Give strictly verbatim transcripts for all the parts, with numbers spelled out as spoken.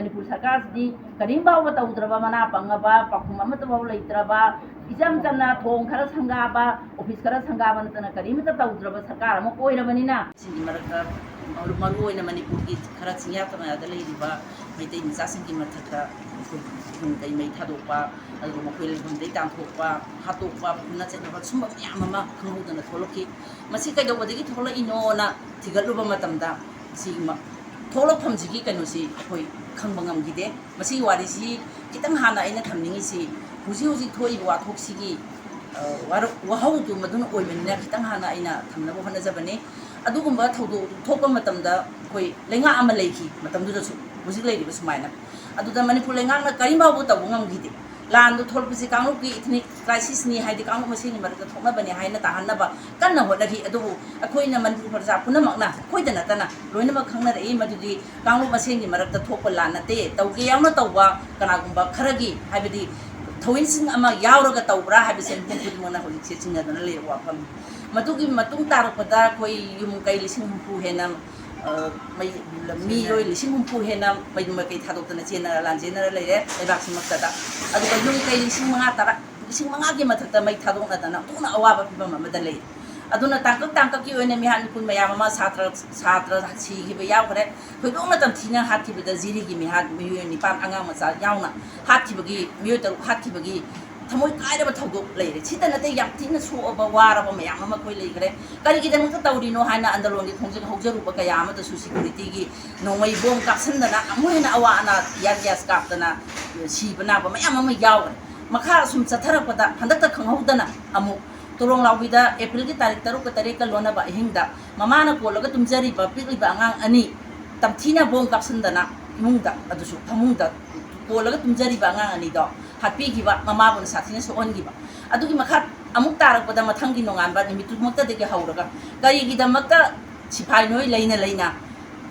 ꯃꯅꯤꯄꯨꯔ ꯁꯔꯀꯥꯔꯁꯤꯗꯤ ꯀꯔꯤꯝ ꯐꯥꯎꯕ ꯇꯧꯗ꯭ꯔꯕ, ꯃꯅꯥ ꯄꯪꯉꯕ, ꯄꯥꯎꯈꯨꯝ ꯑꯃꯠꯇ ꯐꯥꯎ ꯂꯩꯇ꯭ꯔꯕ, ꯏꯆꯝ ꯆꯝꯅ ꯊꯣꯡ ꯈꯔ ꯁꯪꯒꯥꯕ, ꯑꯣꯐꯤꯁ ꯈꯔ ꯁꯪꯒꯥꯕ ꯅꯠꯇꯅ ꯀꯔꯤꯃꯠꯇ ꯇꯧꯗ꯭ꯔꯕ ꯁꯔꯀꯥꯔ ꯑꯃ ꯑꯣꯏꯔꯕꯅꯤꯅ, ꯁꯤꯡꯒꯤ ꯃꯔꯛꯇ ꯃꯔꯨ-, ꯃꯔꯨ ꯑꯣꯏꯅ ꯃꯅꯤꯄꯨꯔꯒꯤ ꯈꯔ ꯆꯤꯡꯌꯥ ꯇꯝꯌꯥꯗ ꯂꯩꯔꯤꯕ ꯃꯩꯇꯩ ꯃꯆꯥꯁꯤꯡꯒꯤ ꯃꯊꯛꯇ ꯌꯨꯝ ꯀꯩ ꯃꯩ ꯊꯥꯗꯣꯛꯄ, ꯑꯗꯨꯒ ꯃꯈꯣꯏ ꯂꯩꯐꯝꯗꯒꯤ ꯇꯥꯟꯊꯣꯛꯄ, ꯍꯥꯠꯇꯣꯛꯄ, ꯐꯨꯅ ꯆꯩꯅꯕ, ꯁꯨꯝꯕ ꯃꯌꯥꯝ ꯑꯃ ꯈꯪꯍꯧꯗꯅ ꯊꯣꯛꯂꯛꯈꯤ꯫ ꯃꯁꯤ ꯀꯩꯗꯧꯕꯗꯒꯤ ꯊꯣꯛꯂꯛꯏꯅꯣꯅ ꯊꯤꯒꯠꯂꯨꯕ ꯃꯇꯝꯗ, ꯁꯤ ꯃ-, ꯊꯣꯛꯂꯛꯐꯝꯁꯤꯒꯤ ꯀꯩꯅꯣꯁꯤ ꯑꯩꯈꯣꯏ ꯈꯪꯕ ꯉꯝꯈꯤꯗꯦ꯫ ꯃꯁꯤꯒꯤ ꯋꯥꯔꯤꯁꯤ ꯈꯤꯇꯪ ꯍꯥꯟꯅ ꯑꯩꯅ ꯊꯝꯅꯤꯡꯉꯤꯁꯤ, ꯍꯧꯖꯤꯛ ꯍꯧꯖꯤꯛ ꯊꯣꯛꯏꯕ ꯋꯥꯊꯣꯛꯁꯤꯒꯤ, ꯑ, ꯋꯥꯔ-, ꯋꯥꯍꯧꯗꯨ ꯃꯗꯨꯅ ꯑꯣꯏꯕꯅꯤꯅ, ꯈꯤꯇꯪ ꯍꯥꯟꯅ ꯑꯩꯅ ꯊꯝꯅꯕ ꯍꯣꯠꯅꯖꯕꯅꯤ꯫ ꯑꯗꯨꯒꯨꯝꯕ ꯊꯧꯗꯣꯛ ꯊꯣꯛꯄ ꯃꯇꯝꯗ ꯑꯩꯈꯣꯏ ꯂꯩꯉꯥꯛ ꯑꯃ ꯂꯩꯈꯤ, ꯃꯇꯝꯗꯨꯗꯁꯨ, ꯍꯧꯖꯤꯛ ꯂꯩꯔꯤꯕ ꯁꯨꯃꯥꯏꯅ꯫ ꯑꯗꯨꯗ ꯃꯅꯤꯄꯨꯔ ꯂꯩꯉꯥꯛꯅ ꯀꯔꯤꯝ ꯐꯥꯎꯕ ꯇꯧꯕ ꯉꯝꯈꯤꯗꯦ꯫ ꯂꯥꯟꯗꯨ ꯊꯣꯛꯂꯛꯄꯁꯤ ꯀꯥꯡꯂꯨꯞꯀꯤ ethnic crisisꯅꯤ, ꯍꯥꯏꯗꯤ ꯀꯥꯡꯂꯨꯞ ꯃꯁꯦꯟꯒꯤ ꯃꯔꯛꯇ ꯊꯣꯛꯅꯕꯅꯤ ꯍꯥꯏꯅ ꯇꯥꯍꯟꯅꯕ ꯀꯟꯅ ꯍꯣꯠꯅꯈꯤ꯫ ꯑꯗꯨꯕꯨ ꯑꯩꯈꯣꯏꯅ ꯃꯅꯤꯄꯨꯔ ꯄ꯭ꯔꯖꯥ ꯄꯨꯝꯅꯃꯛꯅ, ꯑꯩꯈꯣꯏꯗ ꯅꯠꯇꯅ ꯂꯣꯏꯅꯃꯛ ꯈꯪꯅꯔꯛꯏ, ꯃꯗꯨꯗꯤ ꯀꯥꯡꯂꯨꯞ ꯃꯁꯦꯟꯒꯤ ꯃꯔꯛꯇ ꯊꯣꯛꯄ ꯂꯥꯟ ꯅꯠꯇꯦ, ꯇꯧꯒꯦ ꯌꯥꯎꯅ ꯇꯧꯕ ꯀꯅꯥꯒꯨꯝꯕ ꯈꯔꯒꯤ, ꯍꯥꯏꯕꯗꯤ ꯊꯧꯃꯤꯁꯤꯡ ꯑꯃ ꯌꯥꯎꯔꯒ ꯇꯧꯕ꯭ꯔꯥ ꯍꯥꯏꯕꯁꯦ ꯃꯤꯄꯨꯝ ꯈꯨꯗꯤꯡꯃꯛꯅ ꯍꯧꯖꯤꯛꯁꯦ ꯆꯤꯡꯅꯗꯨꯅ ꯂꯩꯔꯕ ꯋꯥꯐꯝꯅꯤ꯫ ꯃꯗꯨꯒꯤ ꯃꯇꯨꯡ ꯇꯥꯔꯛꯄꯗ ꯑꯩꯈꯣꯏ ꯌꯨꯝ ꯀꯩ ꯂꯤꯁꯤꯡ ꯍꯨꯝꯐꯨ ꯍꯦꯟꯅ, ꯑ, ꯃꯩ-, ꯃꯤꯑꯣꯏ ꯂꯤꯁꯤꯡ ꯍꯨꯝꯐꯨ ꯍꯦꯟꯅ ꯃꯩ ꯃꯀꯩ ꯊꯥꯗꯣꯛꯇꯅ ꯆꯦꯟꯅꯔ, ꯂꯥꯟꯖꯦꯟꯅꯔ ꯂꯩꯔꯦ ꯂꯩꯕꯥꯛꯁꯤꯃꯛꯇꯗ꯫ ꯑꯗꯨꯒ ꯌꯨꯝ ꯀꯩ ꯂꯤꯁꯤꯡ ꯃꯉꯥ ꯇꯔꯥ, ꯂꯤꯁꯤꯡ ꯃꯉꯥꯒꯤ ꯃꯊꯛꯇ ꯃꯩ ꯊꯥꯗꯣꯛꯅꯗꯅ ꯑꯣꯟꯊꯣꯛꯅ ꯑꯋꯥꯕ ꯐꯤꯕꯝ ꯑꯃꯗ ꯂꯩ꯫ ꯑꯗꯨꯅ ꯇꯥꯡꯀꯛ ꯇꯥꯡꯀꯛꯀꯤ ꯑꯣꯏꯅ ꯃꯤꯍꯥꯠ ꯃꯤꯄꯨꯟ ꯃꯌꯥꯝ ꯑꯃ, ꯁꯥꯇ꯭ꯔ, ꯁꯥꯇ꯭ꯔ ꯁꯤꯈꯤꯕ ꯌꯥꯎꯈ꯭ꯔꯦ꯫ ꯊꯣꯏꯗꯣꯛꯅ ꯇꯝꯊꯤꯅ ꯍꯥꯠꯈꯤꯕꯗ ꯖꯤꯔꯤꯒꯤ ꯃꯤꯍꯥꯠ ꯃꯤꯑꯣꯏ ꯅꯤꯄꯥꯟ, ꯑꯉꯥꯡ ꯃꯆꯥ ꯌꯥꯎꯅ ꯍꯥꯠꯈꯤꯕꯒꯤ, ꯃꯤꯑꯣꯏ ꯇꯔꯨꯛ ꯍꯥꯠꯈꯤꯕꯒꯤ ꯊꯃꯣꯏ ꯀꯥꯏꯔꯕ ꯊꯧꯗꯣꯛ ꯂꯩꯔꯦ꯫ ꯁꯤꯇ ꯅꯠꯇꯦ, ꯌꯥꯝ ꯊꯤꯅ ꯁꯣꯛꯑꯕ, ꯋꯥꯔꯕ ꯃꯌꯥꯝ ꯑꯃ ꯑꯩꯈꯣꯏ ꯂꯩꯈ꯭ꯔꯦ꯫ ꯀꯔꯤꯒꯤꯗꯃꯛꯇ ꯇꯧꯔꯤꯅꯣ ꯍꯥꯏꯅ ꯑꯟꯗꯂꯣꯟꯒꯤ ꯈꯣꯡꯖꯦꯜ ꯍꯧꯖꯔꯨꯕ ꯀꯌꯥ ꯑꯃꯗꯁꯨ securityꯒꯤ ꯅꯣꯡꯃꯩ ꯕꯣꯝ ꯀꯥꯞꯁꯤꯟꯗꯅ, ꯑꯃꯨꯛ ꯍꯦꯟꯅ ꯑꯋꯥ ꯑꯅꯥ, tear gas ꯀꯥꯞꯇꯅ ꯁꯤꯕ ꯅꯥꯕ ꯃꯌꯥꯝ ꯑꯃ ꯌꯥꯎꯈ꯭ꯔꯦ꯫ ꯃꯈꯥ ꯑꯁꯨꯝ ꯆꯠꯊꯔꯛꯄꯗ, ꯍꯟꯗꯛꯇ ꯈꯪꯍꯧꯗꯅ ꯑꯃꯨꯛ ꯇꯣꯔꯣꯡ ꯂꯥꯎꯕꯤꯗ ꯑꯦꯄ꯭ꯔꯤꯜꯒꯤ ꯇꯥꯔꯤꯛ ꯇꯔꯨꯛꯀ ꯇꯔꯦꯠꯀ ꯂꯣꯟꯅꯕ ꯑꯍꯤꯡꯗ ꯃꯃꯥꯅ ꯀꯣꯜꯂꯒ ꯇꯨꯝꯖꯔꯤꯕ ꯄꯤꯛꯂꯤꯕ ꯑꯉꯥꯡ ꯑꯅꯤ ꯇꯝꯊꯤꯅ ꯕꯣꯝ ꯀꯥꯞꯁꯤꯟꯗꯅ, ꯏꯃꯨꯡꯗ, ꯑꯗꯨꯁꯨ ꯐꯃꯨꯡꯗ ꯀꯣꯜꯂꯒ ꯇꯨꯝꯖꯔꯤꯕ ꯑꯉꯥꯡ ꯑꯅꯤꯗꯣ ꯍꯥꯠꯄꯤꯈꯤꯕ, ꯃꯃꯥꯕꯨꯅ ꯁꯥꯊꯤꯅ ꯁꯣꯛꯍꯟꯈꯤꯕ꯫ ꯑꯗꯨꯒꯤ ꯃꯈꯥ ꯑꯃꯨꯛ ꯇꯥꯔꯛꯄꯗ, ꯃꯊꯪꯒꯤ ꯅꯣꯡꯉꯥꯟꯕ ꯅꯨꯃꯤꯠꯇꯨꯃꯛꯇꯗꯒꯤ ꯍꯧꯔꯒ ꯀꯔꯤꯒꯤꯗꯃꯛꯇ ꯁꯤꯐꯥꯏ ꯅꯣꯏ ꯂꯩꯅ ꯂꯩꯅ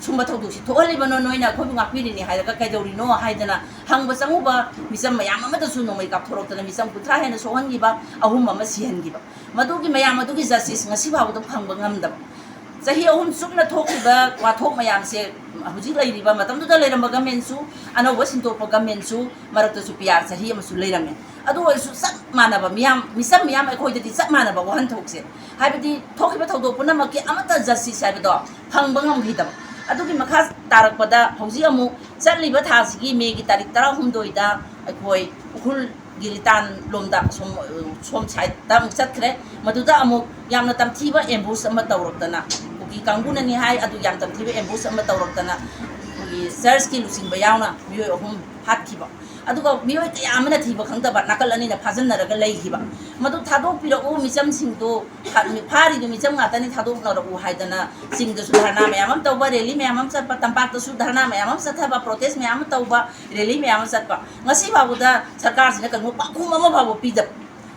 ꯁꯨꯝꯕ ꯊꯧꯗꯣꯛꯁꯤ ꯊꯣꯛꯍꯜꯂꯤꯕꯅꯣ, ꯅꯣꯏꯅ ꯑꯩꯈꯣꯏꯕꯨ ꯉꯥꯛꯄꯤꯔꯤꯅꯤ ꯍꯥꯏꯔꯒ ꯀꯩꯗꯧꯔꯤꯅꯣ ꯍꯥꯏꯗꯅ ꯍꯪꯕ ꯆꯪꯉꯨꯕ ꯃꯤꯆꯝ ꯃꯌꯥꯝ ꯑꯃꯗꯁꯨ ꯅꯣꯡꯃꯩ ꯀꯥꯞꯊꯣꯔꯛꯇꯅ ꯃꯤꯆꯝ ꯀꯨꯟꯊ꯭ꯔꯥ ꯍꯦꯟꯅ ꯁꯣꯛꯍꯟꯈꯤꯕ, ꯑꯍꯨꯝ ꯑꯃ ꯁꯤꯍꯟꯈꯤꯕ꯫ ꯃꯗꯨꯒꯤ ꯃꯌꯥꯝ ꯑꯗꯨꯒꯤ justice ꯉꯁꯤ ꯐꯥꯎꯕꯗ ꯐꯪꯕ ꯉꯝꯗꯕ꯫ ꯆꯍꯤ ꯑꯍꯨꯝ ꯆꯨꯞꯅ ꯊꯣꯛꯈꯤꯕ ꯋꯥꯊꯣꯛ ꯃꯌꯥꯝꯁꯦ ꯍꯧꯖꯤꯛ ꯂꯩꯔꯤꯕ ꯃꯇꯝꯗꯨꯗ ꯂꯩꯔꯝꯕ ꯒꯃꯦꯟꯁꯨ, ꯑꯅꯧꯕ ꯁꯤꯟꯗꯣꯛꯄ ꯒꯃꯦꯟꯁꯨ, ꯃꯔꯛꯇꯁꯨ ꯄꯤ ꯑꯥꯔ ꯆꯍꯤ ꯑꯃꯁꯨ ꯂꯩꯔꯝꯃꯦ꯫ ꯑꯗꯨ ꯑꯣꯏꯔꯁꯨ ꯆꯞ ꯃꯥꯟꯅꯕ ꯃꯤꯌꯥꯝ, ꯃꯤꯆꯝ ꯃꯤꯌꯥꯝ ꯑꯩꯈꯣꯏꯗꯗꯤ ꯆꯞ ꯃꯥꯟꯅꯕ ꯋꯥꯍꯟꯊꯣꯛꯁꯦ, ꯍꯥꯏꯕꯗꯤ ꯊꯣꯛꯈꯤꯕ ꯊꯧꯗꯣꯛ ꯄꯨꯝꯅꯃꯛꯀꯤ ꯑꯃꯠꯇ ꯖꯁꯇꯤꯁ ꯍꯥꯏꯕꯗꯣ ꯐꯪꯕ ꯉꯝꯈꯤꯗꯕ꯫ ꯑꯗꯨꯒꯤ ꯃꯈꯥ ꯇꯥꯔꯛꯄꯗ ꯍꯧꯖꯤꯛ ꯑꯃꯨꯛ ꯆꯠꯂꯤꯕ ꯊꯥꯁꯤꯒꯤ ꯃꯦꯒꯤ ꯇꯥꯔꯤꯛ ꯇꯔꯥꯍꯨꯝꯗꯣꯏꯗ ꯑꯩꯈꯣꯏ ꯎꯈ꯭ꯔꯨꯜ ꯒꯤꯔꯤꯇꯥꯟ ꯂꯣꯝꯗ ꯁꯣꯝ, ꯁꯣꯝ ꯁꯥꯏꯠꯇ ꯑꯃꯨꯛ ꯆꯠꯈ꯭ꯔꯦ꯫ ꯃꯗꯨꯗ ꯑꯃꯨꯛ ꯌꯥꯝꯅ ꯇꯝꯊꯤꯕ ꯑꯦꯝꯕꯨꯁ ꯑꯃ ꯇꯧꯔꯛꯇꯅ, ꯀꯨꯀꯤ ꯀꯥꯡꯕꯨꯅꯅꯤ ꯍꯥꯏ, ꯑꯗꯨ ꯌꯥꯝ ꯇꯝꯊꯤꯕ ꯑꯦꯝꯕꯨꯁ ꯑꯃ ꯇꯧꯔꯛꯇꯅ ꯑꯩꯈꯣꯏꯒꯤ ꯆꯔꯆꯀꯤ ꯂꯨꯆꯤꯡꯕ ꯌꯥꯎꯅ ꯃꯤꯑꯣꯏ ꯑꯍꯨꯝ ꯍꯥꯠꯈꯤꯕ꯫ ꯑꯗꯨꯒ ꯃꯤꯑꯣꯏ ꯀꯌꯥ ꯑꯃꯅ ꯊꯤꯕ ꯈꯪꯗꯕ ꯅꯥꯀꯜ ꯑꯅꯤꯅ ꯐꯥꯖꯤꯟꯅꯔꯒ ꯂꯩꯈꯤꯕ꯫ ꯃꯗꯨ ꯊꯥꯗꯣꯛꯄꯤꯔꯛꯎ, ꯃꯤꯆꯝꯁꯤꯡꯗꯨ ꯐꯥ-, ꯐꯥꯔꯤꯗꯨ ꯃꯤꯆꯝ ꯉꯥꯛꯇꯅꯤ, ꯊꯥꯗꯣꯛꯅꯔꯛꯎ ꯍꯥꯏꯗꯅ ꯆꯤꯡꯗꯁꯨ ꯙꯔꯅꯥ ꯃꯌꯥꯝ ꯑꯃ ꯇꯧꯕ, ꯔꯦꯂꯤ ꯃꯌꯥꯝ ꯑꯃ ꯆꯠꯄ, ꯇꯝꯄꯥꯛꯇꯁꯨ ꯙꯔꯅꯥ ꯃꯌꯥꯝ ꯑꯃ ꯆꯠꯊꯕ, ꯄ꯭ꯔꯣꯇꯦꯁ ꯃꯌꯥꯝ ꯑꯃ ꯇꯧꯕ, ꯔꯦꯂꯤ ꯃꯌꯥꯝ ꯑꯃ ꯆꯠꯄ꯫ ꯉꯁꯤ ꯐꯥꯎꯕꯗ ꯁꯔꯀꯥꯔꯁꯤꯅ ꯀꯩꯅꯣ ꯄꯥꯎꯈꯨꯝ ꯑꯃ ꯐꯥꯎꯕ ꯄꯤꯗꯕ꯫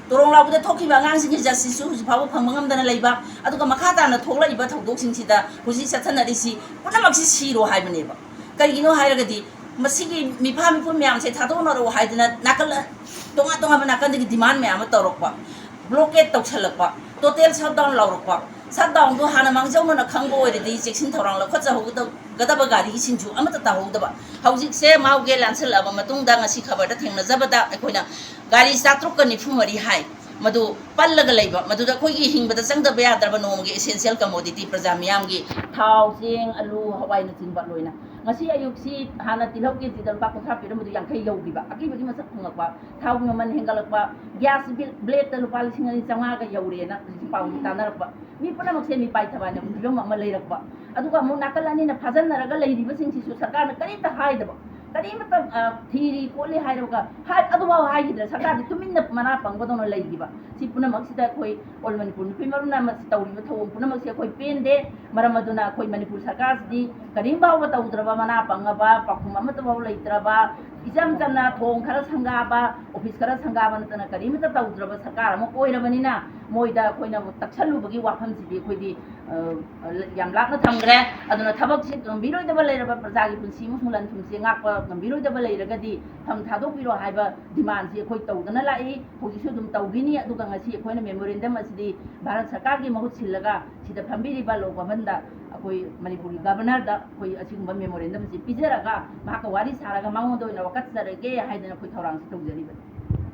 ꯇꯣꯔꯣꯡ ꯂꯥꯎꯕꯗ ꯊꯣꯛꯈꯤꯕ ꯑꯉꯥꯡꯁꯤꯡꯒꯤ ꯖꯁꯇꯤꯁꯁꯨ ꯍꯧꯖꯤꯛ ꯐꯥꯎꯕ ꯐꯪꯕ ꯉꯝꯗꯅ ꯂꯩꯕ, ꯑꯗꯨꯒ ꯃꯈꯥ ꯇꯥꯅ ꯊꯣꯛꯂꯛꯏꯕ ꯊꯧꯗꯣꯛꯁꯤꯡꯁꯤꯗ ꯍꯧꯖꯤꯛ ꯆꯠꯊꯅꯔꯤꯁꯤ ꯄꯨꯝꯅꯃꯛꯁꯤ ꯁꯤꯔꯣ ꯍꯥꯏꯕꯅꯦꯕ꯫ ꯀꯔꯤꯒꯤꯅꯣ ꯍꯥꯏꯔꯒꯗꯤ ꯃꯁꯤꯒꯤ ꯃꯤꯐꯥ ꯃꯤꯄꯨꯟ ꯃꯌꯥꯝꯁꯦ ꯊꯥꯗꯣꯛꯅꯔꯛꯑꯣ ꯍꯥꯏꯗꯅ ꯅꯥꯀꯜ ꯇꯣꯉꯥꯟ ꯇꯣꯉꯥꯟꯕ ꯅꯥꯀꯟꯗꯒꯤ ꯗꯤꯃꯥꯟ ꯃꯌꯥꯝ ꯑꯃ ꯇꯧꯔꯛꯄ, ꯕ꯭ꯂꯣꯀꯦꯠ ꯇꯧꯁꯜꯂꯛꯄ, ꯇꯣꯇꯦꯜ ꯁꯠꯗꯥꯎꯟ ꯂꯥꯎꯔꯛꯄ꯫ ꯁꯠꯗꯥꯎꯟꯗꯣ ꯍꯥꯟꯅ ꯃꯥꯡꯖꯧꯅꯅ ꯈꯪꯕ ꯑꯣꯏꯔꯗꯤ ꯆꯦꯛꯁꯤꯟ ꯊꯧꯔꯥꯡ ꯂꯧꯈꯠꯆꯍꯧꯒꯗꯕ ꯒꯥꯔꯤꯁꯤꯡꯁꯨ ꯑꯃꯠꯇ ꯇꯥꯍꯧꯗꯕ꯫ ꯍꯧꯖꯤꯛꯁꯦ ꯃꯥꯎꯒꯦ ꯂꯥꯟꯁꯜꯂꯛꯑꯕ ꯃꯇꯨꯡꯗ ꯉꯁꯤ ꯈꯕꯔꯗ ꯊꯦꯡꯅꯖꯕꯗ ꯑꯩꯈꯣꯏꯅ ꯒꯥꯔꯤ ꯆꯥꯇ꯭ꯔꯨꯛꯀ ꯅꯤꯐꯨ ꯃꯔꯤ ꯍꯥꯏ, ꯃꯗꯨ ꯄꯜꯂꯒ ꯂꯩꯕ, ꯃꯗꯨꯗ ꯑꯩꯈꯣꯏꯒꯤ ꯍꯤꯡꯕꯗ ꯆꯪꯗꯕ ꯌꯥꯗ꯭ꯔꯕ ꯅꯣꯡꯃꯒꯤ essential commodity ꯄ꯭ꯔꯖꯥ ꯃꯤꯌꯥꯝꯒꯤ ꯊꯥꯎ, ꯆꯦꯡ, ꯑꯂꯨ, ꯍꯋꯥꯏꯅꯆꯤꯡꯕ ꯂꯣꯏꯅ꯫ ꯉꯁꯤ ꯑꯌꯨꯛꯁꯤ ꯍꯥꯟꯅ ꯇꯤꯜꯍꯧ ꯀꯦꯖꯤꯗ ꯂꯨꯄꯥ ꯀꯨꯟꯊ꯭ꯔꯥ ꯄꯤꯔꯝꯕꯗꯨ ꯌꯥꯡꯈꯩ ꯌꯧꯈꯤꯕ, ꯑꯀꯤꯕꯒꯤ ꯃꯁꯛ ꯐꯪꯂꯛꯄ, ꯊꯥꯎꯒꯤ ꯃꯃꯜ ꯍꯦꯟꯒꯠꯂꯛꯄ, ꯒ꯭ꯌꯥꯁ ꯕꯤꯜ ꯕ꯭ꯂꯦꯛꯇ ꯂꯨꯄꯥ ꯂꯤꯁꯤꯡ ꯑꯅꯤ ꯆꯥꯝꯃꯉꯥꯒ ꯌꯧꯔꯦꯅ ꯍꯧꯖꯤꯛ ꯄꯥꯎꯗꯤ ꯇꯥꯅꯔꯛꯄ꯫ ꯃꯤ ꯄꯨꯝꯅꯃꯛꯁꯦ ꯃꯤꯄꯥꯏ ꯊꯕꯥꯏꯅꯕ ꯐꯤꯕꯝ ꯑꯃ ꯂꯩꯔꯛꯄ꯫ ꯑꯗꯨꯒ ꯑꯃꯨꯛ ꯅꯥꯀꯜ ꯑꯅꯤꯅ ꯐꯥꯖꯤꯟꯅꯔꯒ ꯂꯩꯔꯤꯕꯁꯤꯡꯁꯤꯁꯨ ꯁꯔꯀꯥꯔꯅ ꯀꯔꯤꯝꯇ ꯍꯥꯏꯗꯕ, ꯀꯔꯤꯃꯇ, ꯑ, ꯊꯤꯔꯤ ꯈꯣꯠꯂꯤ ꯍꯥꯏꯔꯒ ꯍꯥꯏ-, ꯑꯗꯨꯐꯥꯎ ꯍꯥꯏꯈꯤꯗ꯭ꯔꯦ꯫ ꯁꯔꯀꯥꯔꯗꯤ ꯇꯨꯃꯤꯟꯅ ꯃꯅꯥ ꯄꯪꯕꯗꯧꯅ ꯂꯩꯈꯤꯕ꯫ ꯁꯤ ꯄꯨꯝꯅꯃꯛꯁꯤꯗ ꯑꯩꯈꯣꯏ All Manipur ꯅꯨꯄꯤ ꯃꯔꯨꯞꯅ ꯃꯁꯤ ꯇꯧꯔꯤꯕ ꯊꯧꯑꯣꯡ ꯄꯨꯝꯅꯃꯛꯁꯦ ꯑꯩꯈꯣꯏ ꯄꯦꯟꯗꯦ꯫ ꯃꯔꯝ ꯑꯗꯨꯅ ꯑꯩꯈꯣꯏ ꯃꯅꯤꯄꯨꯔ ꯁꯔꯀꯥꯔꯁꯤꯗꯤ ꯀꯔꯤꯝ ꯐꯥꯎꯕ ꯇꯧꯗ꯭ꯔꯕ, ꯃꯅꯥ ꯄꯪꯉꯕ, ꯄꯥꯎꯈꯨꯝ ꯑꯃꯠꯇ ꯐꯥꯎ ꯂꯩꯇ꯭ꯔꯕ, ꯏꯆꯝ ꯆꯝꯅ ꯊꯣꯡ ꯈꯔ ꯁꯪꯒꯥꯕ, ꯑꯣꯐꯤꯁ ꯈꯔ ꯁꯪꯒꯥꯕ ꯅꯠꯇꯅ ꯀꯔꯤꯃꯠꯇ ꯇꯧꯗ꯭ꯔꯕ ꯁꯔꯀꯥꯔ ꯑꯃ ꯑꯣꯏꯔꯕꯅꯤꯅ, ꯃꯣꯏꯗ ꯑꯩꯈꯣꯏꯅ ꯇꯛꯁꯜꯂꯨꯕꯒꯤ ꯋꯥꯐꯝꯁꯤꯗꯤ ꯑꯩꯈꯣꯏꯗꯤ, ꯑ, ꯌꯥꯝ ꯂꯥꯞꯅ ꯊꯝꯈ꯭ꯔꯦ꯫ ꯑꯗꯨꯅ ꯊꯕꯛꯁꯤ ꯉꯝꯕꯤꯔꯣꯏꯗꯕ ꯂꯩꯔꯕ, ꯄ꯭ꯔꯖꯥꯒꯤ ꯄꯨꯟꯁꯤ ꯑꯃꯁꯨꯡ ꯂꯟ ꯊꯨꯝꯁꯤ ꯉꯥꯛꯄ ꯉꯝꯕꯤꯔꯣꯏꯗꯕ ꯂꯩꯔꯒꯗꯤ ꯐꯝ ꯊꯥꯗꯣꯛꯄꯤꯔꯣ ꯍꯥꯏꯕ ꯗꯤꯃꯥꯟꯁꯤ ꯑꯩꯈꯣꯏ ꯇꯧꯗꯅ ꯂꯥꯛꯏ, ꯍꯧꯖꯤꯛꯁꯨ ꯑꯗꯨꯝ ꯇꯧꯕꯤꯅꯤ꯫ ꯑꯗꯨꯒ ꯉꯁꯤ ꯑꯩꯈꯣꯏꯅ ꯃꯦꯃꯣꯔꯦꯟꯗꯝ ꯑꯁꯤꯗꯤ ꯚꯥꯔꯠ ꯁꯔꯀꯥꯔꯒꯤ ꯃꯍꯨꯠ ꯁꯤꯜꯂꯒ ꯁꯤꯗ ꯐꯝꯕꯤꯔꯤꯕ ꯂꯣꯛ ꯚꯕꯟꯗ ꯑꯩꯈꯣꯏ ꯃꯅꯤꯄꯨꯔꯒꯤ ꯒꯕꯔꯅꯔꯗ ꯑꯩꯈꯣꯏ ꯑꯁꯤꯒꯨꯝꯕ ꯃꯦꯃꯣꯔꯦꯟꯗꯝ ꯑꯁꯤ ꯄꯤꯖꯔꯒ ꯃꯍꯥꯛꯀ ꯋꯥꯔꯤ ꯁꯥꯔꯒ ꯃꯉꯣꯟꯗ ꯑꯣꯏꯅ ꯋꯥꯀꯠꯆꯔꯒꯦ ꯍꯥꯏꯗꯅ ꯑꯩꯈꯣꯏ ꯊꯧꯔꯥꯡꯁꯤ ꯇꯧꯖꯔꯤꯕꯅꯤ꯫